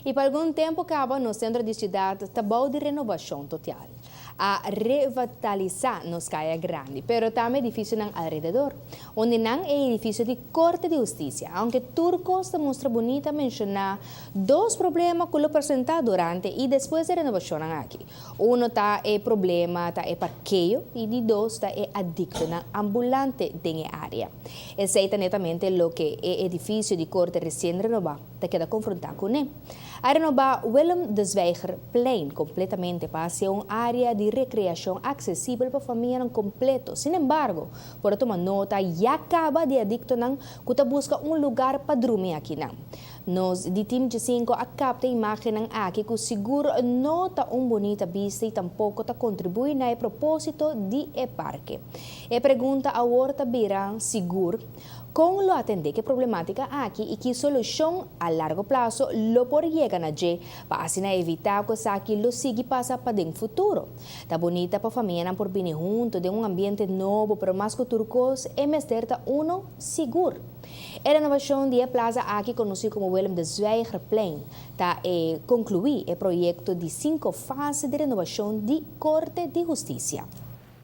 I pa algun tempu kaba nos sentro di siudat ta bou di renobashon total. A revitalisá nos kaya grandi, pero tambe edifisionan alrededor. Un di nan e edifisio di Korte di Hustisia. Aunke tur kos ta mustra bunita, menshoná dos problema ku lo presentá durante i despues di e renobashonnan aki. Uno ta e problema ta e parkeo i di dos ta e adiktonan ambulante den e área. Esei ta netamente loke e edifisio di Korte resien renobá ta keda konfrontá kuné. A renobá Willem de Zwijgerplein kompletamente pa hasié un área di rekreashon aksesibel pa famianan kompleto. Sin embargo, por a tuma nota ya kaba di adiktonan ku ta buska un lugar pa drumi akinan. Nos di Team Djesinko a kapta imágennan aki ku sigur no ta un bunita bista i tampoko ta kontribuí na e propósito di e parke. E pregunta awor ta bira sigur, Kon lo atendé ku e problemátika aki i ki solushon a largo plaso lo por yega na dje pa asina evitá ku esaki lo sigui pasa pa den futuro? Ta bunita pa famianan por bini huntu den un ambiente nobo pero mas ku tur kos e mester ta uno sigur. E renovashon di e plaza aki konosí komo Willem de Zwijgerplein ta e konkluí e proyekto di sinku fase di renovashon di Korte di Hustisia.